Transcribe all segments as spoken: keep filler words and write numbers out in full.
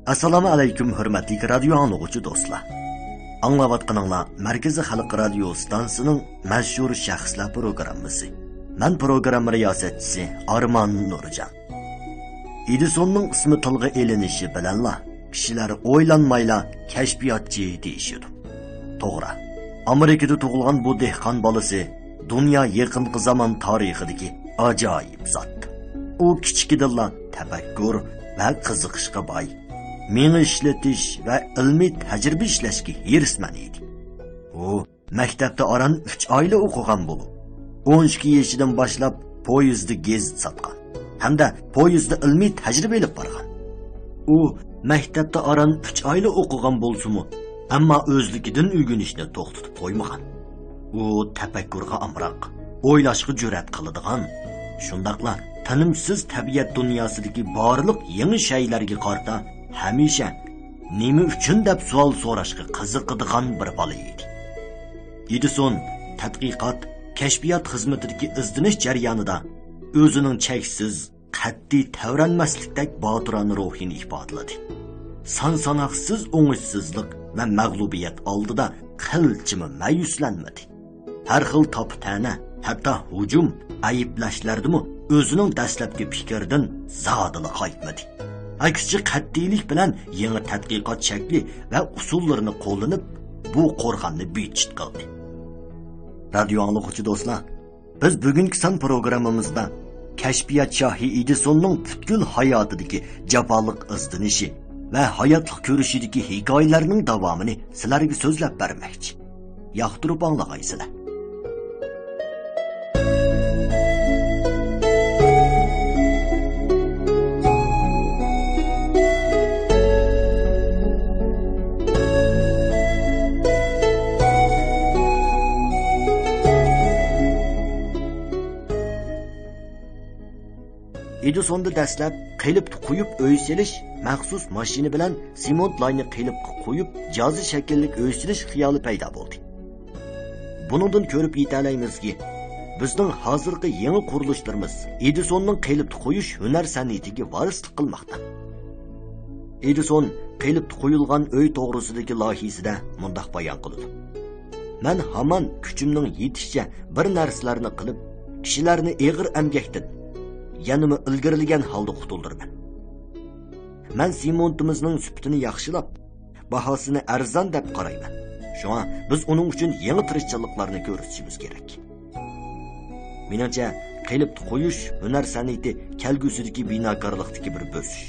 ئەسسالامۇ ئەلەيكۇم، ھۆرمەتلىك رادىيو ئاڭلىغۇچى دوستلار. ئاڭلاۋاتقىنىڭلار مەركىزىي خەلق رادىيو ئىستانسىسىنىڭ مەشھۇر شەخسلەر پروگراممىسى. مەن پروگرامما رىياسەتچىسى ئارمان نۇرجان. ئېدىسوننىڭ ئىسمى تىلغا ئېلىنىشى بىلەنلا، كىشىلەر ئويلانمايلا كەشپىياتچى دېيىشىدۇ. توغرا، ئامېرىكىدا تۇغۇلغان بۇ دېھقان بالىسى دۇنيا يېقىنقى زامان تارىخىدىكى ئاجايىپ زات. ئۇ كىچىكىدىنلا تەپەككۇر ۋە قىزىقىشقا باي، مېڭە ئىشلىتىش ۋە ئىلمىي تەجرىبە ئىشلەشكە ھېرىسمەن ئىدى. ئۇ مەكتەپتە ئاران ئۈچ ئايلا ئوقۇغان بولۇپ، ئون ئىككى يېشىدىن باشلاپ پويىزدا گېزىت ساتقان ھەمدە پويىزدا ئىلمىي تەجرىبە ئېلىپ بارغان. ئۇ مەكتەپتە ئاران ئۈچ ئايلا ئوقۇغان بولسىمۇ، ئەمما ئۆزلۈكىدىن ئۆگىنىشنى توختىتىپ قويمىغان. ئۇ تەپەككۇرغا ئامراق، ئويلاشقا جۈرئەت قىلىدىغان، شۇنداقلا تىنىمسىز تەبىئەت دۇنياسىدىكى بارلىق يېڭى شەيلەرگە قارىتا ھەمىشە نېمە ئۈچۈن دەپ سوئال سوراشقا قىزىقىدىغان بىر بالا ئىدى. ئېدىسون تەتقىقات، كەشپىيات خىزمىتىدىكى ئىزدىنىش جەريانىدا ئۆزىنىڭ چەكسىز، قەتئىي تەۋرەنمەسلىكتەك باتۇرانە روھىنى ئىپادىلىدى. سان ساناقسىز ئوڭۇشسىزلىق ۋە مەغلۇبىيەت ئالدىدا قىلچىمۇ مەيۈسلەنمىدى. ھەر خىل تاپا-تەنە، ھەتتا ھۇجۇم، ئەيىبلەشلەردىمۇ ئۆزىنىڭ دەسلەپكى پىكرىدىن زادىلا قايتمىدى. ئەكسىچە، قەتئىيلىك بىلەن يېڭى تەتقىقات شەكلى ۋە ئۇسۇللىرىنى قوللىنىپ، بۇ قورغاننى بىتچىت قىلدى. رادىيو ئاڭلىغۇچى دوستلار، بىز بۈگۈنكى سان پروگراممىمىزدا كەشپىيات شاھى ئېدىسوننىڭ پۈتكۈل ھاياتىدىكى جاپالىق ئىزدىنىشى ۋە ھاياتلىق كۈرىشىدىكى ھېكايىلەرنىڭ داۋامىنى سىلەرگە سۆزلەپ بەرمەكچى. ياقتۇرۇپ ئاڭلىغايسىلەر. ئېدىسوندا دەسلەپ قېلىپتا قويۇپ ئۆي سېلىش، مەخسۇس ماشىنا بىلەن سېمونت لاينى قېلىپقا قويۇپ جازا شەكىللىك ئۆي سېلىش خىيالى پەيدا بولدى. بۇنىڭدىن كۆرۈپ يېتەلەيمىزكى، بىزنىڭ ھازىرقى يېڭى قۇرۇلۇشلىرىمىز ئېدىسوننىڭ قېلىپتا قويۇش ھۈنەر سەنئىتىگە ۋارىسلىق قىلماقتا. ئېدىسون قېلىپتا قويۇلغان ئۆي توغرىسىدىكى لايىھىسىدە مۇنداق بايان قىلىدۇ: مەن ھامان كۈچۈمنىڭ يېتىشىچە بىر نەرسىلەرنى قىلىپ، كىشىلەرنى ئېغىر ئەمگەكتىن يەنىمۇ ئىلگىرىلىگەن ھالدا قۇتۇلدۇرىمەن. مەن سېمونتىمىزنىڭ سۈپىتىنى ياخشىلاپ، باھاسىنى ئەرزان دەپ قارايمەن. شۇڭا بىز ئۇنىڭ ئۈچۈن يېڭى تىرىشچانلىقلارنى كۆرسىتىشىمىز كېرەك. مېنىڭچە، قېلىپتا قويۇش ھۈنەر سەنئىتى كەلگۈسىدىكى بىناكارلىقتىكى بىر بۆسۈش.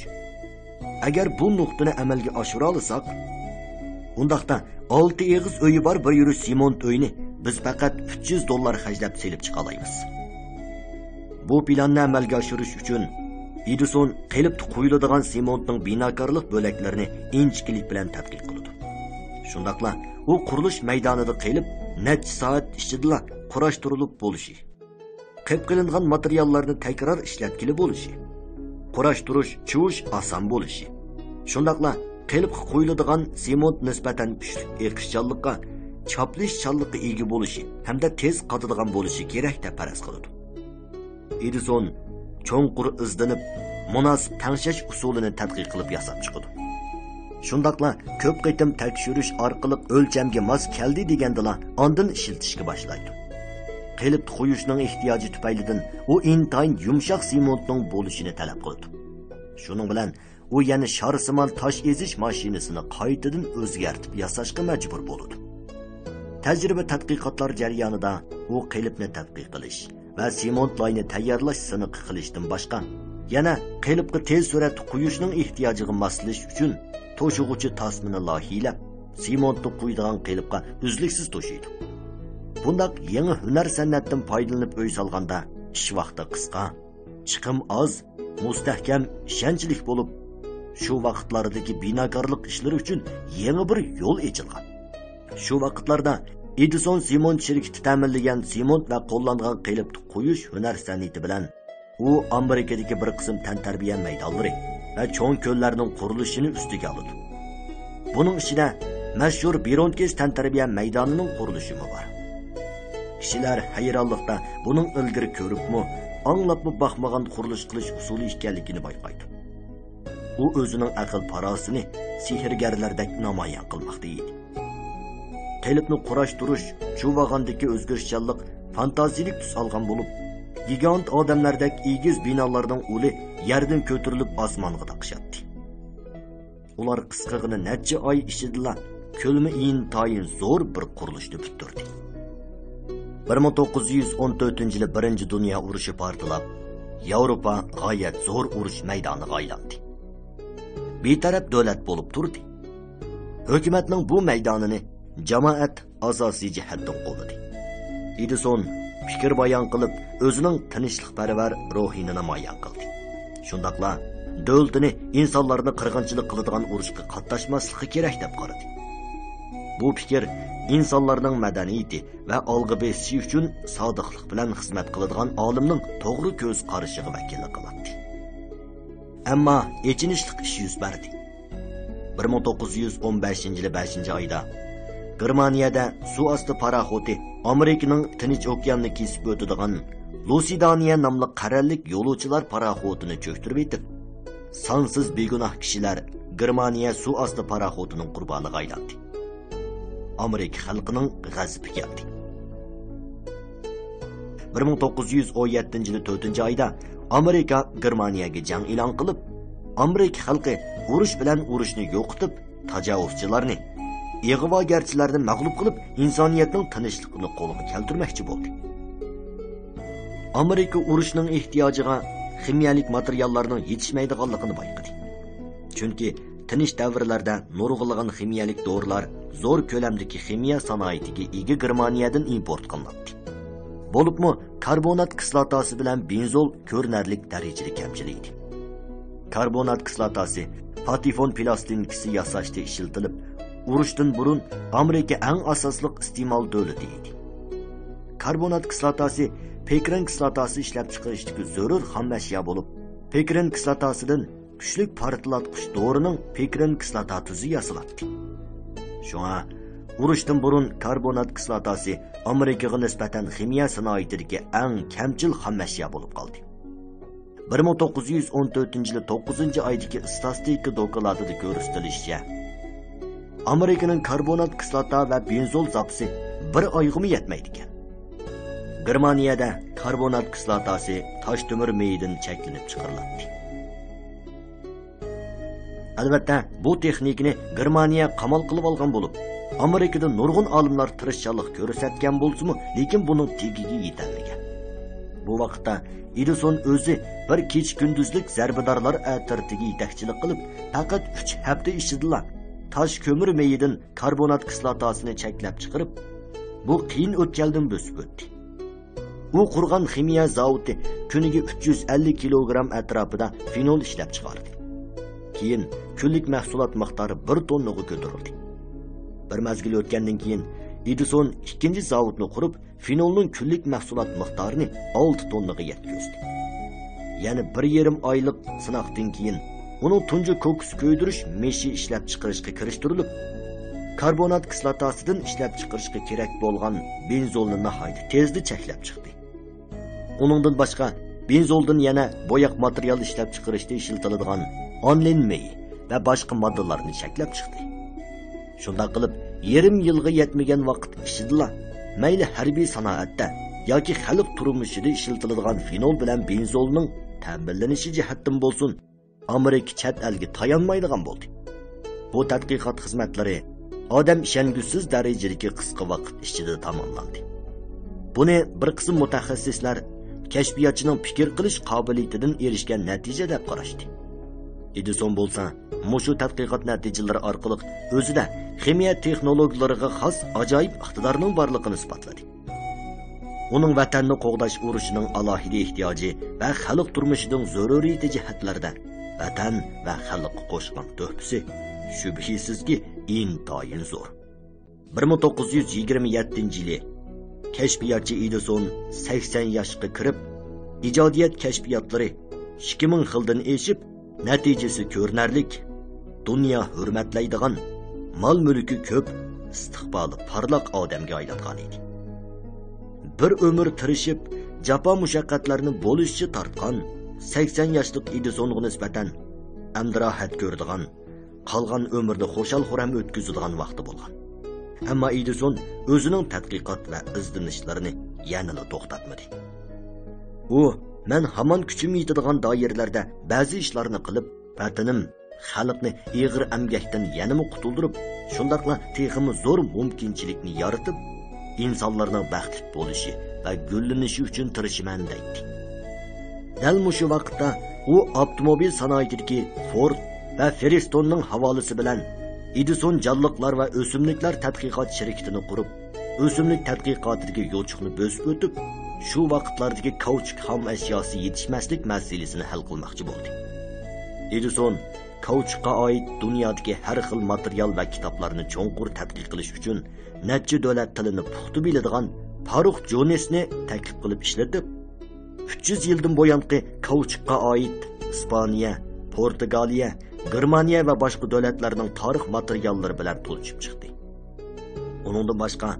ئەگەر بۇ نۇقتىنى ئەمەلگە ئاشۇرالىساق، ئۇنداقتا ئالتە ئېغىز ئۆيى بار بىر يۈرۈش سېمونت ئۆينى بىز پەقەت ئۈچ يۈز دوللار خەجلەپ سېلىپ چىقالايمىز. بۇ پىلاننى ئەمەلگە ئاشۇرۇش ئۈچۈن، ئېدىسون قېلىپتا قويۇلىدىغان سېمونتنىڭ بىناكارلىق بۆلەكلىرىنى ئىنچىكىلىك بىلەن تەتقىق قىلىدۇ. شۇنداقلا ئۇ قۇرۇلۇش مەيدانىدا قېلىپ نەچچە سائەت ئىچىدىلا قۇراشتۇرۇلۇپ بولۇشى، قېپقېلىنغان ماتېرىياللارنى تەكرار ئىشلەتكىلى بولۇشى، قۇراشتۇرۇش، چۇۋۇش ئاسان بولۇشى، شۇنداقلا قېلىپقا قويۇلىدىغان سېمونت نىسبەتەن كۈچلۈك ئېقىشچانلىققا، چاپلىشىشچانلىققا ئىگە بولۇشى ھەمدە تېز قاتىدىغان بولۇشى كېرەك دەپ پەرەز قىلىدۇ. ئېدىسون چوڭقۇر ئىزدىنىپ، مۇناسىپ تەڭشەش ئۇسۇلىنى تەتقىق قىلىپ ياساپ چىقىدۇ. شۇنداقلا كۆپ قېتىم تەكشۈرۈش ئارقىلىق ئۆلچەمگە ماس كەلدى دېگەندىلا ئاندىن ئىشلىتىشكە باشلايدۇ. قېلىپتا قويۇشنىڭ ئېھتىياجى تۈپەيلىدىن ئۇ ئىنتايىن يۇمشاق سېمونتنىڭ بولۇشىنى تەلەپ قىلىدۇ. شۇنىڭ بىلەن ئۇ يەنە شارسىمان تاش ئېزىش ماشىنىسىنى قايتىدىن ئۆزگەرتىپ ياساشقا مەجبۇر بولىدۇ. تەجرىبە تەتقىقاتلار جەريانىدا ئۇ قېلىپنى تەتقىق قىلىش ۋە سېمونت لاينى تەييارلاش سىنىقى قىلىشتىن باشقا، يەنە قېلىپقا تېز سۈرئەتتە قويۇشنىڭ ئېھتىياجىغا ماسلىشىش ئۈچۈن توشۇغۇچى تاسمىنى لايىھىلەپ، سېمونتنى قۇيىدىغان قېلىپقا ئۈزلۈكسىز توشۇيدۇ. بۇنداق يېڭى ھۈنەر سەنئەتتىن پايدىلىنىپ ئۆي سالغاندا، ئىش ۋاقتى قىسقا، چىقىم ئاز، مۇستەھكەم، ئىشەنچلىك بولۇپ، شۇ ۋاقىتلاردىكى بىناكارلىق ئىشلىرى ئۈچۈن يېڭى بىر يول ئېچىلغان. شۇ ۋاقىتلاردا ئېدىسون سېمونت شىركىتى تەمىنلىگەن سېمونت ۋە قوللانغان قېلىپتا قويۇش ھۈنەر سەنئىتى بىلەن ئۇ ئامېرىكىدىكى بىر قىسىم تەنتەربىيە مەيدانلىرى ۋە چوڭ كۆللەرنىڭ قۇرۇلۇشىنى ئۈستىگە ئالىدۇ. بۇنىڭ ئىچىدە مەشھۇر بىرونكىس تەنتەربىيە مەيدانىنىڭ قۇرۇلۇشىمۇ بار. كىشىلەر ھەيرانلىقتا بۇنىڭ ئىلگىرى كۆرۈپمۇ، ئاڭلاپمۇ باقمىغان قۇرۇلۇش قىلىش ئۇسۇلى ئىكەنلىكىنى بايقايدۇ. ئۇ ئۆزىنىڭ ئەقىل-پاراسىتىنى سېھىرگەرلەردەك نامايان قىلماقتا ئىدى. قېلىپنى قۇراشتۇرۇش، چۇۋاغاندىكى ئۆزگىرىشچانلىق فانتازىيىلىك تۈس ئالغان بولۇپ، گىگانت ئادەملەردەك ئېگىز بىنالارنىڭ ئۇلى يەردىن كۆتۈرۈلۈپ ئاسمانغا تاقىشاتتى. ئۇلار قىسقىغىنە نەچچە ئاي ئىچىدىلا كۆلىمى ئىنتايىن زور بىر قۇرۇلۇشنى پۈتتۈردى. بىر مىڭ توققۇز يۈز ئون تۆتىنچى يىلى بىرىنچى دۇنيا ئۇرۇشى پارتلاپ، ياۋروپا غايەت زور ئۇرۇش مەيدانىغا ئايلاندى. بىتەرەپ دۆلەت بولۇپ تۇردى. ھۆكۈمەتنىڭ بۇ مەيدانىنى جامائەت ئاساسىي جەھەتتىن قوللىدى. ئېدىسون پىكىر بايان قىلىپ، ئۆزىنىڭ تىنچلىقپەرۋەر روھىنى نامايان قىلدى. شۇنداقلا دۆلىتىنى ئىنسانلارنى قىرغىنچىلىق قىلىدىغان ئۇرۇشقا قاتناشماسلىقى كېرەك دەپ قارىدى. بۇ پىكىر ئىنسانلارنىڭ مەدەنىيىتى ۋە ئالغا بېسىشى ئۈچۈن سادىقلىق بىلەن خىزمەت قىلىدىغان ئالىمنىڭ توغرا كۆز قارىشىغا ۋەكىللىك قىلاتتى. ئەمما ئېچىنىشلىق ئىش يۈز بەردى. بىر مىڭ توققۇز يۈز ئون بەشىنچى يىلى بەشىنچى ئايدا گېرمانىيەدە سۇ ئاستى پاراخوتى ئامېرىكىنىڭ تىنچ ئوكياننى كېسىپ ئۆتىدىغان لۇسىدانىيە ناملىق قەرەللىك يولۇچىلار پاراخوتىنى چۆكتۈرۈۋېتىپ، سانسىز بىگۇناھ كىشىلەر گېرمانىيە سۇ ئاستى پاراخوتىنىڭ قۇربانىغا ئايلاندى. ئامېرىكا خەلقىنىڭ غەزىپى كەلدى. بىر مىڭ توققۇز يۈز ئون يەتتىنچى يىلى تۆتىنچى ئايدا ئامېرىكا گېرمانىيەگە جەڭ ئېلان قىلىپ، ئامېرىكا خەلقى ئۇرۇش بىلەن ئۇرۇشنى يوقىتىپ، تاجاۋۇزچىلارنى، ئىغۋاگەرچىلەرنى مەغلۇپ قىلىپ، ئىنسانىيەتنىڭ تىنچلىقىنى قولغا كەلتۈرمەكچى بولدى. ئامېرىكا ئۇرۇشنىڭ ئېھتىياجىغا خىمىيەلىك ماتېرىياللارنىڭ يېتىشمەيدىغانلىقىنى بايقىدى. چۈنكى تىنچ دەۋرلەردە نۇرغۇنلىغان خىمىيەلىك دورىلار، زور كۆلەمدىكى خىمىيە سانائىتىگە ئىگە گېرمانىيەدىن ئىمپورت قىلىناتتى. بولۇپمۇ كاربونات كىسلاتاسى بىلەن بېنزول كۆرۈنەرلىك دەرىجىدە كەمچىل ئىدى. كاربونات كىسلاتاسى پاتېفون پىلاستىنكىسى ياساشتا ئىشلىتىلىپ، ئۇرۇشتىن بۇرۇن ئامېرىكا ئەڭ ئاساسلىق ئىستېمال دۆلىتى ئىدى. كاربونات كىسلاتاسى پېكرىن كىسلاتاسى ئىشلەپچىقىرىشتىكى زۆرۈر خام ئەشيا بولۇپ، پېكرىن كىسلاتاسىدىن كۈچلۈك پارتلاتقۇچ دورىنىڭ پېكرىن كىسلاتا تۈزى ياسىلاتتى. شۇڭا ئۇرۇشتىن بۇرۇن كاربونات كىسلاتاسى ئامېرىكىغا نىسبەتەن خىمىيە سانائىتىدىكى ئەڭ كەمچىل خام ئەشيا بولۇپ قالدى. بىر مىڭ توققۇز يۈز ئون تۆتىنچى يىلى توققۇزىنچى ئايدىكى ئىستاتىستىكا دوكلاتىدا كۆرسىتىلىشىچە، ئامېرىكىنىڭ كاربونات كىسلاتا ۋە بېنزول زاپىسى بىر ئايغىمۇ يەتمەيدىكەن. گېرمانىيەدە كاربونات كىسلاتاسى تاش تۆمۈر مېيىدىن چەكلىنىپ چىقىرىلاتتى. ئەلۋەتتە، بۇ تېخنىكىنى گېرمانىيە قامال قىلىۋالغان بولۇپ، ئامېرىكىدا نۇرغۇن ئالىملار تىرىشچانلىق كۆرسەتكەن بولسىمۇ، لېكىن بۇنىڭ تېگىگە يېتەلمىگەن. بۇ ۋاقىتتا ئېدىسون ئۆزى بىر كېچە-كۈندۈزلۈك زەربىدارلار ئەترىتىگە يېتەكچىلىك قىلىپ، پەقەت ئۈچ ھەپتە ئىچىدىلا تاش كۆمۈر مېيىدىن كاربونات كىسلاتاسىنى چەكلەپ چىقىرىپ، بۇ قىيىن ئۆتكەلدىن بۆسۈپ ئۆتتى. ئۇ قۇرغان خىمىيە زاۋۇتى كۈنىگە ئۈچ يۈز ئەللىك كىلوگرام ئەتراپىدا فېنول ئىشلەپ چىقاردى. كېيىن كۈنلۈك مەھسۇلات مىقدارى بىر توننىغا كۆتۈرۈلدى. بىر مەزگىل ئۆتكەندىن كېيىن، ئېدىسون ئىككىنچى زاۋۇتنى قۇرۇپ، فېنولنىڭ كۈنلۈك مەھسۇلات مىقدارىنى ئالتە توننىغا يەتكۈزدى. يەنە بىر يېرىم ئايلىق سىناقتىن كېيىن، ئۇنىڭ تۇنجى كوكۇس كۆيدۈرۈش مېشى ئىشلەپ چىقىرىشقا كىرىشتۈرۈلۈپ، كاربونات كىسلاتاسىدىن ئىشلەپ چىقىرىشقا كېرەك بولغان بېنزولنى ناھايىتى تېزلا چەكلەپ چىقتى. ئۇنىڭدىن باشقا، بېنزولدىن يەنە بوياق ماتېرىيال ئىشلەپ چىقىرىشتا ئىشلىتىلىدىغان ئانلىن مېيى ۋە باشقا ماددىلارنى چەكلەپ چىقتى. شۇنداق قىلىپ، يېرىم يىلغا يەتمىگەن ۋاقىت ئىچىدىلا، مەيلى ھەربىي سانائەتتە ياكى خەلق تۇرمۇشىدا ئىشلىتىلىدىغان فېنول بىلەن بېنزولنىڭ تەمىنلىنىشى جەھەتتىن بولسۇن، ئامېرىكا چەت ئەلگە تايانمايدىغان بولدى. بۇ تەتقىقات خىزمەتلىرى ئادەم ئىشەنگۈسىز دەرىجىدىكى قىسقا ۋاقىت ئىچىدە تاماملاندى. بۇنى بىر قىسىم مۇتەخەسسىسلەر كەشپىياتچىنىڭ پىكىر قىلىش قابىلىيىتىدىن ئېرىشكەن نەتىجە دەپ قاراشتى. ئېدىسون بولسا مۇشۇ تەتقىقات نەتىجىلىرى ئارقىلىق ئۆزىدە خىمىيە تېخنولوگىيەلىرىغا خاس ئاجايىپ ئىقتىدارنىڭ بارلىقىنى ئىسپاتلىدى. ئۇنىڭ ۋەتەننى قوغداش ئۇرۇشىنىڭ ئالاھىدە ئېھتىياجى ۋە خەلق تۇرمۇشىنىڭ زۆرۈرىيىتى جەھەتلەردە ۋەتەن ۋە خەلققە قوشقان تۆھپىسى شۈبھىسىزكى ئىنتايىن زور. بىر مىڭ توققۇز يۈز يىگىرمە يەتتىنچى يىلى كەشپىياتچى ئېدىسون سەكسەن ياشقا كىرىپ، ئىجادىيەت كەشپىياتلىرى ئىككى مىڭ خىلدىن ئېشىپ، نەتىجىسى كۆرۈنەرلىك، دۇنيا ھۆرمەتلەيدىغان، مال-مۈلكى كۆپ، ئىستىقبالى پارلاق ئادەمگە ئايلانغان ئىدى. بىر ئۆمۈر تىرىشىپ، جاپا-مۇشەققەتلەرنى بولۇشىچە تارتقان سەكسەن ياشلىق ئېدىسونغا نىسبەتەن، ئەمدى راھەت كۆرىدىغان، قالغان ئۆمرىنى خۇشال-خۇرام ئۆتكۈزىدىغان ۋاقتى بولغان. ئەمما ئېدىسون ئۆزىنىڭ تەتقىقات ۋە ئىزدىنىشلىرىنى يەنىلا توختاتمىدى. ئۇ، مەن ھامان كۈچۈم يېتىدىغان دائىرىلەردە بەزى ئىشلارنى قىلىپ، ۋەتىنىم، خەلقنى ئېغىر ئەمگەكتىن يەنىمۇ قۇتۇلدۇرۇپ، شۇنداقلا تېخىمۇ زور مۇمكىنچىلىكنى يارىتىپ، ئىنسانلارنىڭ بەختلىك بولۇشى ۋە گۈللىنىشى ئۈچۈن تىرىشىمەن، دەيتتى. دەل مۇشۇ ۋاقىتتا ئۇ ئاپتوموبىل سانائىتىدىكى فورد ۋە فىرىستوننىڭ ھاۋالىسى بىلەن ئېدىسون جانلىقلار ۋە ئۆسۈملۈكلەر تەتقىقات شىركىتىنى قۇرۇپ، ئۆسۈملۈك تەتقىقاتىدىكى يوچۇقنى بۆسۈپ ئۆتۈپ، شۇ ۋاقىتلاردىكى كاۋچۇك خام ئەشياسى يېتىشمەسلىك مەسىلىسىنى ھەل قىلماقچى بولدى. ئېدىسون كاۋچۇكقا ئائىت دۇنيادىكى ھەر خىل ماتېرىيال ۋە كىتابلارنى چوڭقۇر تەتقىق قىلىش ئۈچۈن نەچچە دۆلەت تىلىنى پۇختا بىلىدىغان پاروخ جونېسنى تەكلىپ قىلىپ ئىشلىتىپ، ئۈچ يۈز يىلدىن بۇيانقى كاۋچۇكقا ئائىت ئىسپانىيە، پورتۇگالىيە، گېرمانىيە ۋە باشقا دۆلەتلەرنىڭ تارىخ ماتېرىياللىرى بىلەن تونۇشۇپ چىقتى. ئۇنىڭدىن باشقا،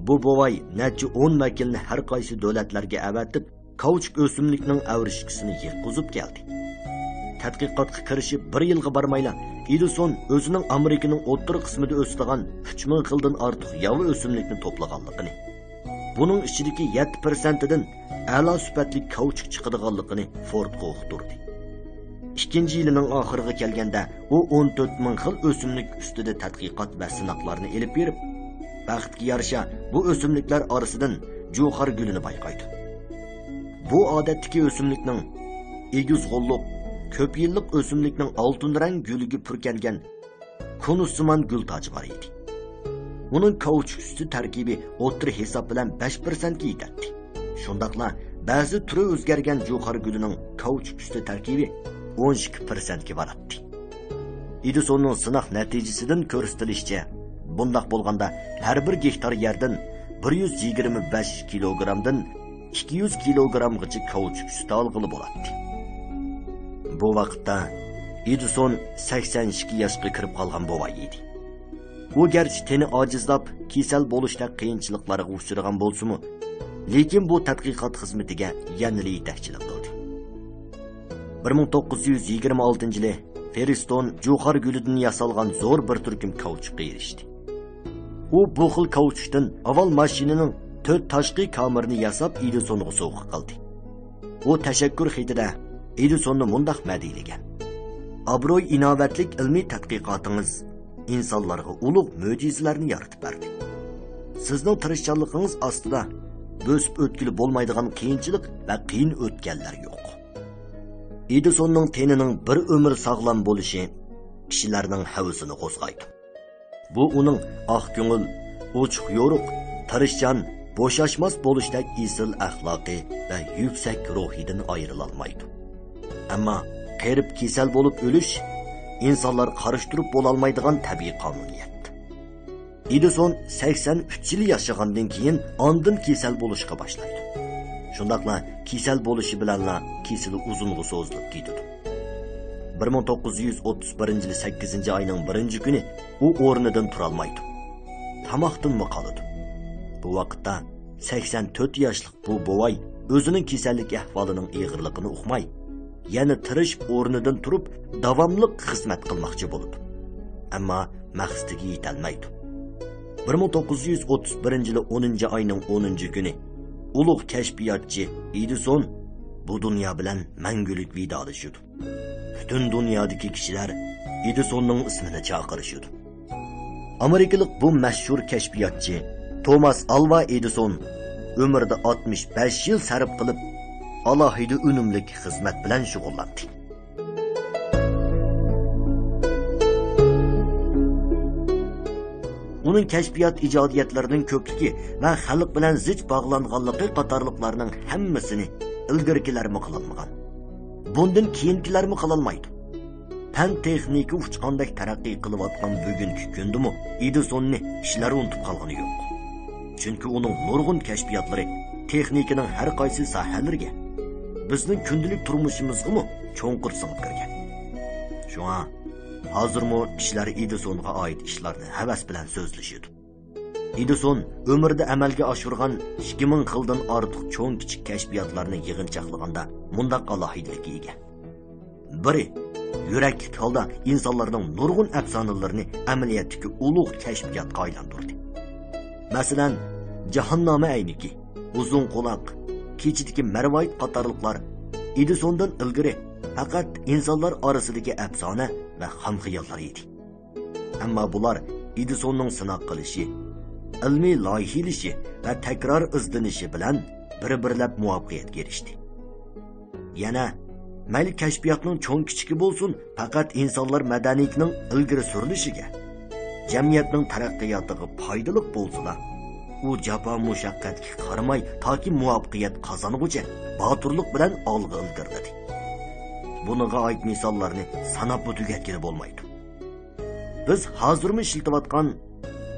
بۇ بوۋاي نەچچە ئون ۋەكىلنى ھەر قايسى دۆلەتلەرگە ئەۋەتىپ، كاۋچۇك ئۆسۈملۈكنىڭ ئەۋرىشكىسىنى يىغقۇزۇپ كەلدى. تەتقىقاتقا كىرىشىپ بىر يىلغا بارمايلا، ئېدىسون ئۆزىنىڭ ئامېرىكىنىڭ ئوتتۇرا قىسمىدا ئۆسىدىغان ئۈچ مىڭ خىلدىن ئارتۇق ياۋا ئۆسۈملۈكنى توپلىغانلىقىنى، بۇنىڭ ئىچىدىكى يەتتە پىرسەنتىدىن ئەلا سۈپەتلىك كاۋچۇك چىقىدىغانلىقىنى فوردقا ئۇقتۇردى. ئىككىنچى يىلىنىڭ ئاخىرىغا كەلگەندە، ئۇ ئون تۆت مىڭ خىل ئۆسۈملۈك ئۈستىدە تەتقىقات ۋە سىناقلارنى ئېلىپ بېرىپ، بەختكە يارىشا، بۇ ئۆسۈملۈكلەر ئارىسىدىن جۇخار گۈلىنى بايقايدۇ. بۇ ئادەتتىكى ئۆسۈملۈكنىڭ ئېگىز غوللۇق، كۆپ يىللىق ئۆسۈملۈكنىڭ ئالتۇن رەڭ گۈلىگە پۈركەنگەن كونۇسسىمان گۈل تاجى بار ئىدى. ئۇنىڭ كاۋچۇك ئۈستى تەركىبى ئوتتۇرا ھېساب بىلەن بەش پىرسەنتكە يېتەتتى. شۇنداقلا بەزى تۈرى ئۆزگەرگەن جۇخار گۈلىنىڭ كاۋچۇك ئۈستى تەركىبى ئون ئىككى پىرسەنتكە باراتتى. ئېدىسوننىڭ سىناق نەتىجىسىدىن كۆرسىتىلىشىچە، بۇنداق بولغاندا ھەر بىر گېكتار يەردىن بىر يۈز يىگىرمە بەش كىلوگرامدىن ئىككى يۈز كىلوگرامغىچە كاۋچۇك سۈتى ئالغىلى بولاتتى. بۇ ۋاقىتتا ئېدىسون سەكسەن ئىككى ياشقا كىرىپ قالغان بوۋاي ئىدى. ئۇ گەرچە تېنى ئاجىزلاپ، كېسەل بولۇشتەك قىيىنچىلىقلارغا ئۇچرىغان بولسىمۇ، لېكىن بۇ تەتقىقات خىزمىتىگە يەنىلا يېتەكچىلىك قىلدى. بىر مىڭ توققۇز يۈز يىگىرمە ئالتىنچى يىلى فېرىستون جۇخار گۈلىدىن ياسالغان زور بىر تۈركۈم كاۋچۇكقا ئېرىشتى. ئۇ بۇ خىل كاۋچۇكتىن ئاۋۋال ماشىنىنىڭ تۆت تاشقى كامېرىنى ياساپ، ئېدىسونغا سوۋغا قىلدى. ئۇ تەشەككۈر خېتىدە ئېدىسوننى مۇنداق مەدھىيلىگەن: «ئابرۇي-ئىناۋەتلىك ئىلمىي تەتقىقاتىڭىز ئىنسانلارغا ئۇلۇغ مۆجىزىلەرنى يارىتىپ بەردى. سىزنىڭ تىرىشچانلىقىڭىز ئاستىدا بۆسۈپ ئۆتكىلى بولمايدىغان قىيىنچىلىق ۋە قىيىن ئۆتكەللەر يوق.» ئېدىسوننىڭ تېنىنىڭ بىر ئۆمۈر ساغلام بولۇشى كىشىلەرنىڭ ھەۋىسىنى قوزغايدۇ. بۇ ئۇنىڭ ئاق كۆڭۈل، ئوچۇق يورۇق، تىرىشچان، بوشاشماس بولۇشتەك ئېسىل ئەخلاقى ۋە يۈكسەك روھىدىن ئايرىلالمايدۇ. ئەمما قېرىپ كېسەل بولۇپ ئۆلۈش ئىنسانلار قارشى تۇرۇپ بولالمايدىغان تەبىئىي قانۇنىيەت. ئېدىسون سەكسەن ئۈچ يىل ياشىغاندىن كېيىن ئاندىن كېسەل بولۇشقا باشلايدۇ. شۇنداقلا كېسەل بولۇشى بىلەنلا كېسىلى ئۇزۇنغا سوزۇلۇپ كېتىدۇ. بىر مىڭ توققۇز يۈز ئوتتۇز بىرىنچى يىلى سەككىزىنچى ئاينىڭ بىرىنچى كۈنى ئۇ ئورنىدىن تۇرالمايدۇ. تاماقتىنمۇ قالىدۇ. بۇ ۋاقىتتا سەكسەن تۆت ياشلىق بۇ بوۋاي ئۆزىنىڭ كېسەللىك ئەھۋالىنىڭ ئېغىرلىقىنى ئۇقماي، يەنە تىرىشىپ ئورنىدىن تۇرۇپ داۋاملىق خىزمەت قىلماقچى بولىدۇ. ئەمما مەقسىتىگە يېتەلمەيدۇ. بىر مىڭ توققۇز يۈز ئوتتۇز بىرىنچى يىلى ئونىنچى ئاينىڭ ئونىنچى كۈنى ئۇلۇغ كەشپىياتچى ئېدىسون بۇ دۇنيا بىلەن مەڭگۈلۈك ۋىدالىشىدۇ. پۈتۈن دۇنيادىكى كىشىلەر ئېدىسوننىڭ ئىسمىنى چاقىرىشىدۇ. ئامېرىكىلىق بۇ مەشھۇر كەشپىياتچى توماس ئالۋا ئېدىسون ئۆمرىدە ئاتمىش بەش يىل سەرپ قىلىپ، ئالاھىدە ئۈنۈملۈك خىزمەت بىلەن شۇغۇللاندى. ئۇنىڭ كەشپىيات ئىجادىيەتلىرىنىڭ كۆپلۈكى ۋە خەلق بىلەن زىچ باغلانغانلىقى قاتارلىقلارنىڭ ھەممىسىنى ئىلگىرىكىلەرمۇ قىلالمىغان. بۇندىن كېيىنكىلەرمۇ قىلالمايدۇ. پەن تېخنىكا ئۇچقاندەك تەرەققىي قىلىۋاتقان بۈگۈنكى كۈندىمۇ ئېدىسوننى كىشىلەر ئۇنتۇپ قالغىنى يوق. چۈنكى ئۇنىڭ نۇرغۇن كەشپىياتلىرى تېخنىكىنىڭ ھەر قايسى ساھەلىرىگە، بىزنىڭ كۈندىلىك تۇرمۇشىمىزغىمۇ چوڭقۇر سىڭىپ كىرگەن. شۇڭا ھازىرمۇ كىشىلەر ئېدىسونغا ئائىت ئىشلارنى ھەۋەس بىلەن سۆزلىشىدۇ. ئېدىسون ئۆمرىدە ئەمەلگە ئاشۇرغان ئىككى مىڭ خىلدىن ئارتۇق چوڭ كىچىك كەشپىياتلارنى يىغىنچاقلىغاندا مۇنداق ئالاھىدىلىككە ئىگە. بىرى، يۈرەكلىك ھالدا ئىنسانلارنىڭ نۇرغۇن ئەپسانىلىرىنى ئەمەلىيەتتىكى ئۇلۇغ كەشپىياتقا ئايلاندۇردى. مەسىلەن، جاھاننامە ئەينىكى، ئۇزۇن قۇلاق، كېچىدىكى مەرۋايىت قاتارلىقلار ئېدىسوندىن ئىلگىرى پەقەت ئىنسانلار ئارىسىدىكى ئەپسانە ۋە خام خىياللار ئىدى. ئەمما بۇلار ئېدىسوننىڭ سىناق قىلىشى، ئىلمىي لايىھىلىشى ۋە تەكرار ئىزدىنىشى بىلەن بىر-بىرلەپ مۇۋەپپەقىيەتكە ئېرىشتى. يەنە، مەيلى كەشپىياتنىڭ چوڭ-كىچىكى بولسۇن، پەقەت ئىنسانلار مەدەنىيىتىنىڭ ئىلگىرى سۈرۈلۈشىگە، جەمئىيەتنىڭ تەرەققىياتىغا پايدىلىق بولسىلا، ئۇ جاپا-مۇشەققەتكە قارىماي تاكى مۇۋەپپەقىيەت قازانغۇچە باتۇرلۇق بىلەن ئالغا ئىلگىرىلىدى. بۇنىڭغا ئائىت مىساللارنى ساناپمۇ تۈگەتكىلى بولمايدۇ. بىز ھازىرمۇ ئىشلىتىۋاتقان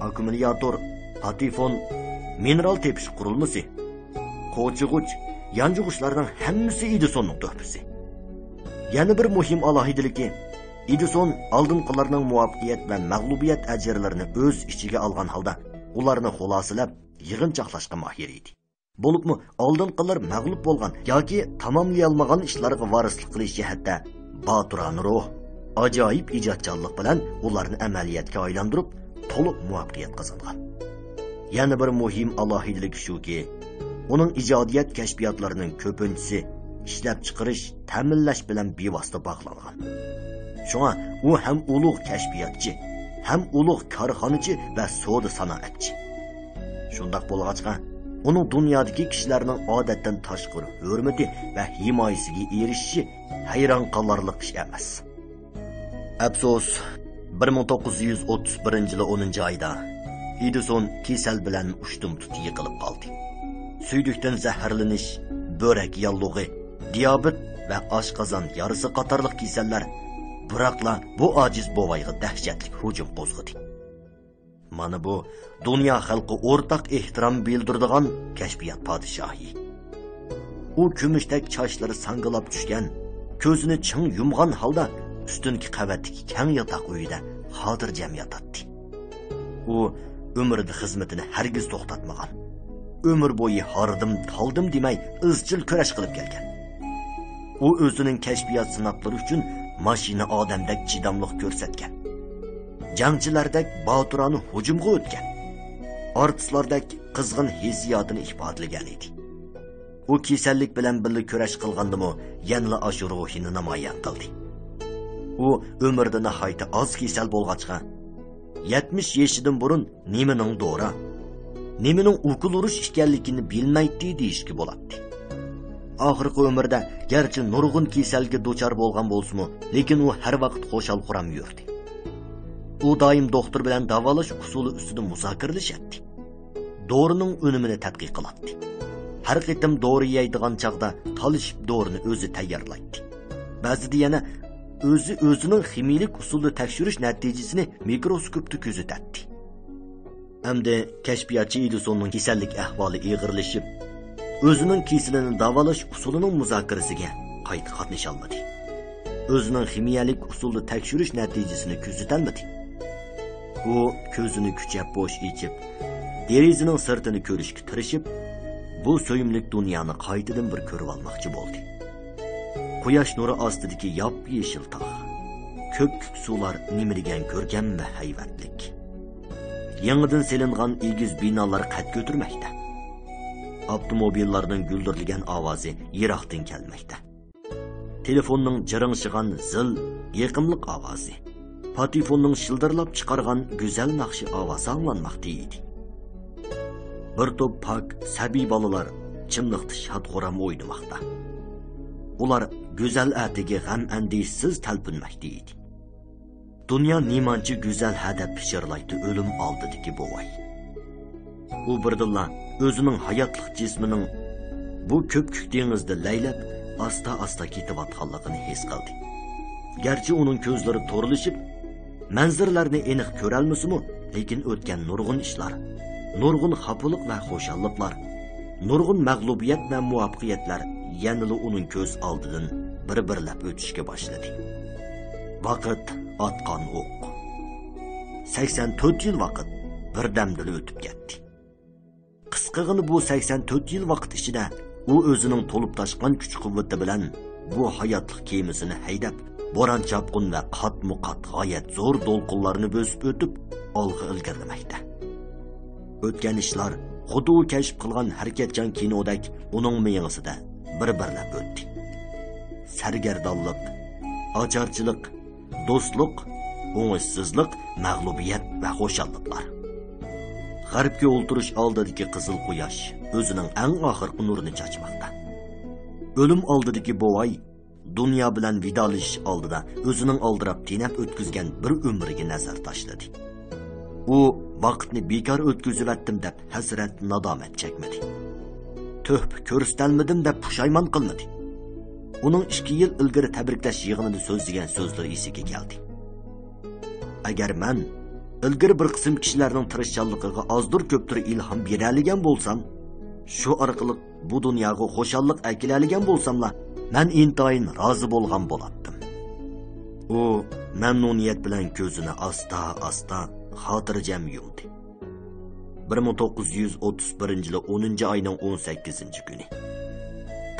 ئاككۇمۇلياتور، پاتېفون، مىنېرال تېپىش قۇرۇلمىسى، قوچىغۇچ، يانجۇغۇچلارنىڭ ھەممىسى ئېدىسوننىڭ تۆھپىسى. يەنە بىر مۇھىم ئالاھىدىلىكى، ئېدىسون ئالدىنقىلارنىڭ مۇۋەپپەقىيەت ۋە مەغلۇبىيەت ئەجىرلىرىنى ئۆز ئىچىگە ئالغان ھالدا ئۇلارنى خۇلاسىلەپ، يىغىنچاقلاشقا ماھىر ئىدى. بولۇپمۇ ئالدىنقىلار مەغلۇپ بولغان ياكى تاماملىيالمىغان ئىشلارغا ۋارىسلىق قىلىش جەھەتتە باتۇرانە روھ، ئاجايىپ ئىجادچانلىق بىلەن ئۇلارنى ئەمەلىيەتكە ئايلاندۇرۇپ، تولۇق مۇۋەپپەقىيەت قازانغان. يەنە بىر مۇھىم ئالاھىدىلىكى شۇكى، ئۇنىڭ ئىجادىيەت كەشپىياتلىرىنىڭ كۆپىنچىسى ئىشلەپچىقىرىش، تەمىنلەش بىلەن بىۋاسىتە باغلانغان. شۇڭا ئۇ ھەم ئۇلۇغ كەشپىياتچى، ھەم ئۇلۇغ كارخانىچى ۋە سودا سانائەتچى. شۇنداق بولغاچقا، ئۇنىڭ دۇنيادىكى كىشىلەرنىڭ ئادەتتىن تاشقىرى ھۆرمىتى ۋە ھىمايىسىگە ئېرىشىشى ھەيران قالارلىق ئىش ئەمەس. ئەپسۇس، بىر مىڭ توققۇز يۈز ئوتتۇز بىرىنچى يىلى ئونىنچى ئايدا ئېدىسون كېسەل بىلەن ئۇشتۇمتۇت يىقىلىپ قالدى. سۈيدۈكتىن زەھەرلىنىش، بۆرەك ياللۇغى، دىيابېت ۋە ئاشقازان يارىسى قاتارلىق كېسەللەر بىراقلا بۇ ئاجىز بوۋايغا دەھشەتلىك ھۇجۇم قوزغىدى. مانا بۇ دۇنيا خەلقى ئورتاق ئېھتىرام بىلدۈرىدىغان كەشپىيات پادىشاھى. ئۇ كۈمۈشتەك چاچلىرى ساڭگىلاپ چۈشكەن، كۆزىنى چىڭ يۇمغان ھالدا ئۈستۈنكى قەۋەتتىكى كەڭ ياتاق ئۆيىدە خاتىرجەم ياتاتتى. ئۇ ئۆمرىدە خىزمىتىنى ھەرگىز توختاتمىغان. ئۆمۈر بويى ھاردىم، تالدىم دېمەي ئىزچىل كۈرەش قىلىپ كەلگەن. ئۇ ئۆزىنىڭ كەشپىيات سىناقلىرى ئۈچۈن ماشىنا ئادەمدەك چىداملىق كۆرسەتكەن. جەڭچىلەردەك باتۇرانە ھۇجۇمغا ئۆتكەن. ئارتىسلاردەك قىزغىن ھېسسىياتىنى ئىپادىلىگەن ئىدى. ئۇ كېسەللىك بىلەن بىللە كۈرەش قىلغاندىمۇ يەنىلا ئاشۇ روھىنى نامايان قىلدى. ئۇ ئۆمرىدە ناھايىتى ئاز كېسەل بولغاچقا، يەتمىش يېشىدىن بۇرۇن نېمىنىڭ دورا، نېمىنىڭ ئوكۇل ئۇرۇش ئىكەنلىكىنى بىلمەيتتى دېيىشكە بولاتتى. ئاخىرقى ئۆمرىدە گەرچە نۇرغۇن كېسەلگە دۇچار بولغان بولسىمۇ، لېكىن ئۇ ھەر ۋاقىت خۇشال-خۇرام يۈردى. ئۇ دائىم دوختۇر بىلەن داۋالاش ئۇسۇلى ئۈستىدە مۇزاكىرىلىشەتتى. دورىنىڭ ئۈنۈمىنى تەتقىق قىلاتتى. ھەر قېتىم دورا يەيدىغان چاغدا تالىشىپ دورىنى ئۆزى تەييارلايتتى. بەزىدە يەنە ئۆزى ئۆزىنىڭ خىمىيىلىك ئۇسۇلدا تەكشۈرۈش نەتىجىسىنى مىكروسكوپتا كۆزىتەتتى. ئەمدى كەشپىياتچى ئېدىسوننىڭ كېسەللىك ئەھۋالى ئېغىرلىشىپ، ئۆزىنىڭ كېسىلىنى داۋالاش ئۇسۇلىنىڭ مۇزاكىرىسىگە قايتا قاتنىشالمىدى. ئۆزىنىڭ خىمىيەلىك ئۇسۇلدا تەكشۈرۈش نەتىجىسىنى كۆزىتەلمىدى. ئۇ كۆزىنى كۈچەپ بوش ئېچىپ، دېرىزىنىڭ سىرتىنى كۆرۈشكە تىرىشىپ، بۇ سۆيۈملۈك دۇنيانى قايتىدىن بىر كۆرۈۋالماقچى بولدى. قۇياش نۇرى ئاستىدىكى ياپيېشىل تاغ، كۆپكۆك سۇلار نېمە دېگەن كۆركەم ۋە ھەيۋەتلىك. يېڭىدىن سېلىنغان ئېگىز بىنالار قەد كۆتۈرمەكتە. ئاپتوموبىللارنىڭ گۈلدۈرلىگەن ئاۋازى يىراقتىن كەلمەكتە. تېلېفوننىڭ جىرىڭشىغان زىل، يېقىملىق ئاۋازى، پاتېفوننىڭ شىلدىرلاپ چىقارغان گۈزەل ناخشا ئاۋازى ئاڭلانماقتا ئىدى. بىر توپ پاك، سەبىي بالىلار چىملىقتا شاد-خۇرام ئوينىماقتا. ئۇلار گۈزەل ئەتىگە غەم-ئەندىشىسىز تەلپۈنمەكتە ئىدى. دۇنيا نېمانچە گۈزەل ھە دەپ پىچىرلايتتى ئۆلۈم ئالدىدىكى بوۋاي. ئۇ بىردىنلا ئۆزىنىڭ ھاياتلىق جىسمىنىڭ بۇ كۆپكۆك دېڭىزدا لەيلەپ، ئاستا-ئاستا كېتىۋاتقانلىقىنى ھېس قىلدى. گەرچە ئۇنىڭ كۆزلىرى تورلىشىپ، مەنزىرىلەرنى ئېنىق كۆرەلمىسىمۇ، لېكىن ئۆتكەن نۇرغۇن ئىشلار، نۇرغۇن خاپىلىق ۋە خۇشاللىقلار، نۇرغۇن مەغلۇبىيەت ۋە مۇۋەپپەقىيەتلەر يەنىلا ئۇنىڭ كۆز ئالدىدىن بىر-بىرلەپ ئۆتۈشكە باشلىدى. ۋاقىت ئاتقان ئوق. سەكسەن تۆت يىل ۋاقىت بىردەمدىلا ئۆتۈپ كەتتى. قىسقىغىنە بۇ سەكسەن تۆت يىل ۋاقىت ئىچىدە ئۇ ئۆزىنىڭ تولۇپ تاشقان كۈچ-قۇۋۋىتى بىلەن بۇ ھاياتلىق كېمىسىنى ھەيدەپ، بوران-چاپقۇن ۋە قاتمۇ-قات غايەت زور دولقۇنلارنى بۆسۈپ ئۆتۈپ، ئالغا ئىلگىرىلىمەكتە. ئۆتكەن ئىشلار خۇددى ئۇ كەشىپ قىلغان ھەرىكەتچان كىنودەك ئۇنىڭ مېڭىسىدە بىر-بىرلەپ ئۆتتى. سەرگەردانلىق، ئاچارچىلىق، دوستلۇق، ئوڭۇشسىزلىق، مەغلۇبىيەت ۋە خۇشاللىقلار. غەربكە ئولتۇرۇش ئالدىدىكى قىزىل قۇياش ئۆزىنىڭ ئەڭ ئاخىرقى نۇرىنى چاچماقتا. ئۆلۈم ئالدىدىكى بوۋاي دۇنيا بىلەن ۋىدالىشىش ئالدىدا ئۆزىنىڭ ئالدىراپ تېنەپ ئۆتكۈزگەن بىر ئۆمرىگە نەزەر تاشلىدى. ئۇ ۋاقىتنى بىكار ئۆتكۈزۈۋەتتىم دەپ ھەسرەت، نادامەت چەكمىدى. تۆھپە كۆرسىتەلمىدىم دەپ پۇشايمان قىلمىدى. ئۇنىڭ ئىككى يىل ئىلگىرى تەبرىكلەش يىغىنىدا سۆزلىگەن سۆزلىرى ئېسىگە كەلدى. ئەگەر مەن ئىلگىرى بىر قىسىم كىشىلەرنىڭ تىرىشچانلىقىغا ئازدۇر كۆپتۇر ئىلھام بېرەلىگەن بولسام، شۇ ئارقىلىق بۇ دۇنياغا خۇشاللىق ئەكېلەلىگەن بولساملا، مەن ئىنتايىن رازى بولغان بولاتتىم. ئۇ مەمنۇنىيەت بىلەن كۆزىنى ئاستا-ئاستا خاتىرجەم يۇمدى. بىر مىڭ توققۇز يۈز ئوتتۇز بىرىنچى يىلى ئونىنچى ئاينىڭ ئون سەككىزىنچى كۈنى.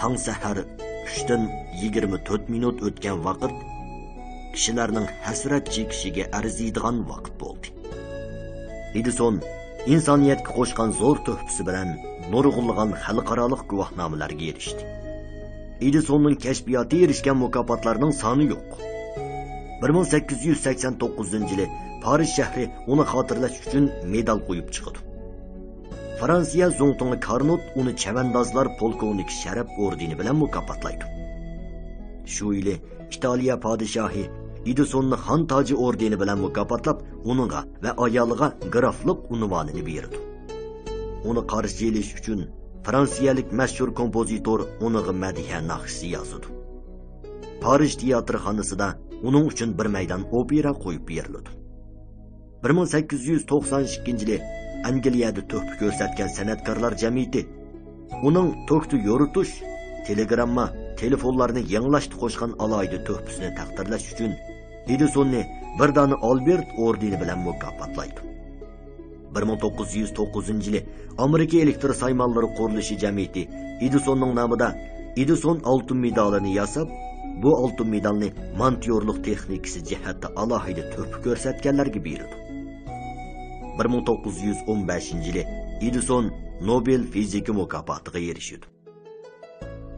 تاڭ سەھەر ئۈچتىن يىگىرمە تۆت مىنۇت ئۆتكەن ۋاقىت كىشىلەرنىڭ ھەسرەت چېكىشىگە ئەرزىيدىغان ۋاقىت بولدى. ئېدىسون ئىنسانىيەتكە قوشقان زور تۆھپىسى بىلەن نۇرغۇنلىغان خەلقئارالىق گۇۋاھنامىلەرگە ئېرىشتى. ئېدىسوننىڭ كەشپىياتى ئېرىشكەن مۇكاپاتلارنىڭ سانى يوق. بىر مىڭ سەككىز يۈز سەكسەن توققۇزىنچى يىلى پارىژ شەھىرى ئۇنى خاتىرىلەش ئۈچۈن مېدال قويۇپ چىقىدۇ. فرانسىيە زۇڭتۇڭى كارنوت ئۇنى چەۋەندازلار پولكوۋنىكى شەرەپ ئوردېنى بىلەن مۇكاپاتلايدۇ. شۇ يىلى ئىتالىيە پادىشاھى ئېدىسوننى خان تاجى ئوردېنى بىلەن مۇكاپاتلاپ، ئۇنىڭغا ۋە ئايالىغا گرافلىق ئۇنۋانىنى بېرىدۇ. ئۇنى قارشى ئېلىش ئۈچۈن فرانسىيەلىك مەشھۇر كومپوزىتور ئۇنىڭغا مەدھىيە ناخشىسى يازىدۇ. پارىژ تىياتىرخانىسىدا ئۇنىڭ ئۈچۈن بىر مەيدان ئوپېرا قويۇپ بېرىلىدۇ. بىر مىڭ سەككىز يۈز توقسان ئىككىنچى يىلى ئەنگلىيەدە تۆھپە كۆرسەتكەن سەنئەتكارلار جەمئىيىتى ئۇنىڭ توكتا يورۇتۇش، تېلېگرامما، تېلېفونلارنى يېڭىلاشتا قوشقان ئالاھىدە تۆھپىسىنى تەقدىرلەش ئۈچۈن ئېدىسوننى بىر دانە ئالبېرت ئوردېنى بىلەن مۇكاپاتلايدۇ. بىر مىڭ توققۇز يۈز توققۇزىنچى يىلى ئامېرىكا ئېلېكتر سايمانلىرى قۇرۇلۇشى جەمئىيىتى ئېدىسوننىڭ نامىدا ئېدىسون ئالتۇن مېدالىنى ياساپ، بۇ ئالتۇن مېدالنى مونتيورلۇق تېخنىكىسى جەھەتتە ئالاھىدە تۆھپە كۆرسەتكەنلەرگە بېرىدۇ. بىر مىڭ توققۇز يۈز ئون بەشىنچى يىلى ئېدىسون نوبېل فىزىكا مۇكاپاتىغا ئېرىشىدۇ.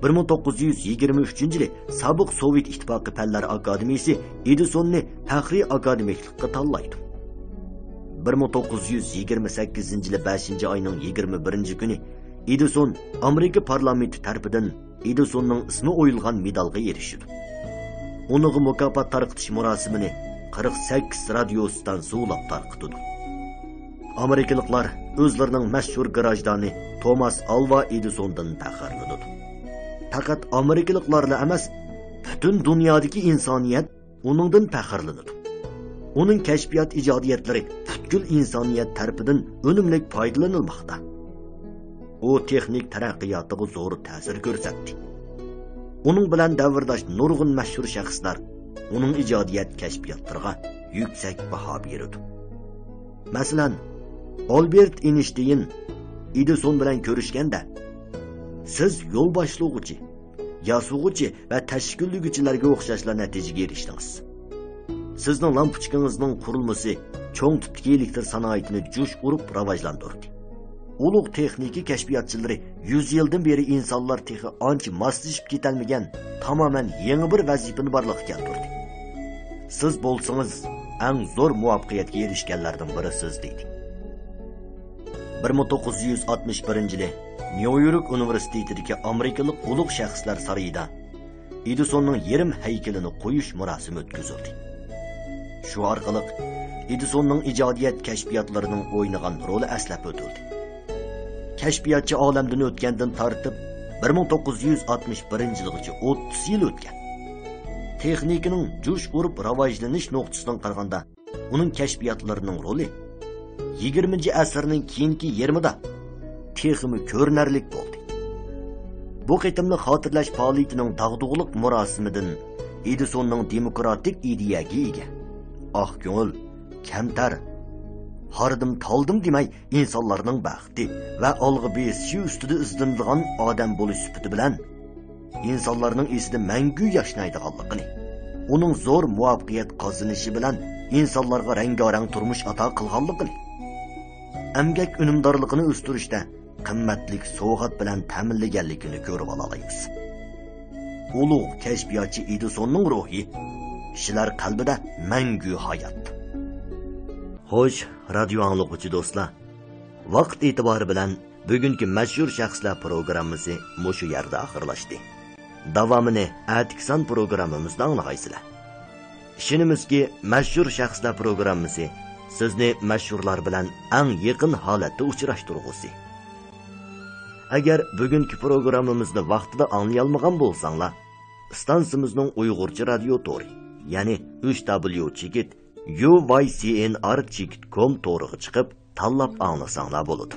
بىر مىڭ توققۇز يۈز يىگىرمە ئۈچىنچى يىلى سابىق سوۋېت ئىتتىپاقى پەنلەر ئاكادېمىيىسى ئېدىسوننى پەخرىي ئاكادېمىكلىققا تاللايدۇ. بىر مىڭ توققۇز يۈز يىگىرمە سەككىزىنچى يىلى بەشىنچى ئاينىڭ يىگىرمە بىرىنچى كۈنى ئېدىسون ئامېرىكا پارلامېنتى تەرىپىدىن ئېدىسوننىڭ ئىسمى ئويۇلغان مېدالغا ئېرىشىدۇ. ئۇنىڭغا مۇكاپات تارقىتىش مۇراسىمىنى قىرىق سەككىز رادىيو ئىستانسىسى ئۇلاپ تارقىتىدۇ. ئامېرىكىلىقلار ئۆزلىرىنىڭ مەشھۇر گراژدانى توماس ئالۋا ئېدىسوندىن پەخىرلىنىدۇ. پەقەت ئامېرىكىلىقلارلا ئەمەس، پۈتۈن دۇنيادىكى ئىنسانىيەت ئۇنىڭدىن پەخىرلىنىدۇ. ئۇنىڭ كەشپىيات ئىجادىيەتلىرى پۈتكۈل ئىنسانىيەت تەرىپىدىن ئۈنۈملۈك پايدىلىنىلماقتا. ئۇ تېخنىك تەرەققىياتىغا زور تەسىر كۆرسەتتى. ئۇنىڭ بىلەن دەۋرداش نۇرغۇن مەشھۇر شەخسلەر ئۇنىڭ ئىجادىيەت كەشپىياتلىرىغا يۈكسەك باھا بېرىدۇ. مەسىلەن، ئالبېرت ئېينىشتېين ئېدىسون بىلەن كۆرۈشكەندە، سىز يول باشلىغۇچى، ياسىغۇچى ۋە تەشكىللىگۈچىلەرگە ئوخشاشلا نەتىجىگە ئېرىشتىڭىز. سىزنىڭ لامپۇچكىڭىزنىڭ قۇرۇلمىسى چوڭ تىپتىكى ئېلېكتر سانائىتىنى جۇش ئۇرۇپ راۋاجلاندۇردى. ئۇلۇغ تېخنىكا كەشپىياتچىلىرى يۈز يىلدىن بېرى ئىنسانلار تېخى ئانچە ماسلىشىپ كېتەلمىگەن تامامەن يېڭى بىر ۋەزىپىنى بارلىققا كەلتۈردى. سىز بولسىڭىز ئەڭ زور مۇۋەپپەقىيەتكە ئېرىشكەنلەرنىڭ بىرىسىز، دېدى. بىر مىڭ توققۇز يۈز ئاتمىش بىرىنچى يىلى نيۇ يورك ئۇنىۋېرسىتېتىدىكى ئامېرىكىلىق ئۇلۇغ شەخسلەر سارىيىدا ئېدىسوننىڭ يېرىم ھەيكىلىنى قويۇش مۇراسىمى ئۆتكۈزۈلدى. شۇ ئارقىلىق ئېدىسوننىڭ ئىجادىيەت كەشپىياتلىرىنىڭ ئوينىغان رولى ئەسلەپ ئۆتۈلدى. كەشپىياتچى ئالەمدىن ئۆتكەندىن تارتىپ بىر مىڭ توققۇز يۈز ئاتمىش بىرىنچى يىلغىچە ئوتتۇز يىل ئۆتكەن. تېخنىكىنىڭ جۇش ئۇرۇپ راۋاجلىنىش نۇقتىسىدىن قارىغاندا، ئۇنىڭ كەشپىياتلىرىنىڭ رولى يىگىرمىنچى ئەسىرنىڭ كېيىنكى يېرىمىدا تېخىمۇ كۆرۈنەرلىك بولدى. بۇ قېتىملىق خاتىرىلەش پائالىيىتىنىڭ داغدۇغىلىق مۇراسىمىدىن ئېدىسوننىڭ دېموكراتىك ئىدىيەگە ئىگە، ئاق كۆڭۈل، كەمتەر، ھاردىم-تالدىم دېمەي، ئىنسانلارنىڭ بەختى ۋە ئالغا بېسىشى ئۈستىدە ئىزدىنىدىغان ئادەم بولۇش سۈپىتى بىلەن ئىنسانلارنىڭ ئېسىدە مەڭگۈ ياشنايدىغانلىقىنى، ئۇنىڭ زور مۇۋەپپەقىيەت قازىنىشى بىلەن ئىنسانلارغا رەڭگارەڭ تۇرمۇش ئاتا قىلغانلىقىنى، ئەمگەك ئۈنۈمدارلىقىنى ئۆستۈرۈشتە قىممەتلىك سوۋغات بىلەن تەمىنلىگەنلىكىنى كۆرۈۋالالايمىز. ئۇلۇغ كەشپىياتچى ئېدىسوننىڭ روھى كىشىلەر قەلبىدە مەڭگۈ ھايات. خوش، رادىيو ئاڭلىغۇچى دوستلار، ۋاقىت ئېتىبارى بىلەن بۈگۈنكى مەشھۇر شەخسلەر پروگراممىسى مۇشۇ يەردە ئاخىرلاشتى. داۋامىنى ئەتىكى سان پروگراممىمىزدا ئاڭلىغايسىلەر. ئىشىنىمىزكى، مەشھۇر شەخسلەر پروگراممىسى سىزنى مەشھۇرلار بىلەن ئەڭ يېقىن ھالەتتە ئۇچراشتۇرغۇسى. ئەگەر بۈگۈنكى پروگراممىمىزنى ۋاقتىدا ئاڭلىيالمىغان بولساڭلار، ئىستانسىمىزنىڭ ئۇيغۇرچە رادىيو تورى، يەنى ئۈچ دابليۇ چېكىت يۇ ۋاي سى ئېن ئار چېكىت كوم تورىغا چىقىپ، تاللاپ ئاڭلىساڭلار بولىدۇ.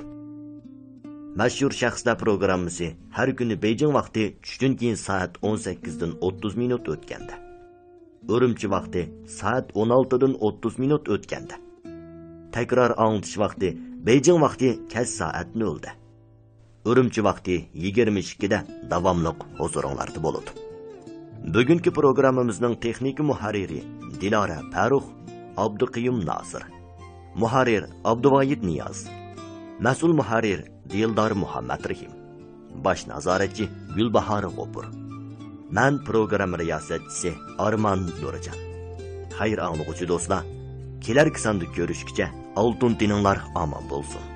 مەشھۇر شەخسلەر پروگراممىسى ھەر كۈنى بېيجىڭ ۋاقتى چۈشتىن كېيىن سائەت ئون سەككىزدىن ئوتتۇز مىنۇت ئۆتكەندە، ئۈرۈمچى ۋاقتى سائەت ئون ئالتىدىن ئوتتۇز مىنۇت ئۆتكەندە، تەكرار ئاڭلىتىش ۋاقتى بېيجىڭ ۋاقتى كەچ سائەت نۆلدە، ئۈرۈمچى ۋاقتى يىگىرمە ئىككىدە داۋاملىق ھۇزۇرۇڭلاردا بولىدۇ. بۈگۈنكى پروگراممىمىزنىڭ تېخنىكا مۇھەررىرى دىلارە پەرۇخ، ئابدۇقېيۇم ناسىر. مۇھەررىر ئابدۇۋايىت نىياز. مەسئۇل مۇھەررىر دىلدار مۇھەممەترېھىم. باش نازارەتچى گۈلباھار غوپۇر. مەن پروگرامما رىياسەتچىسى ئارمان نۇرجان. خەير ئاڭلىغۇچى دوستلار، كېلەركى ساندا كۆرۈشكىچە ئالتۇن تېنىڭلار ئامان بولسۇن.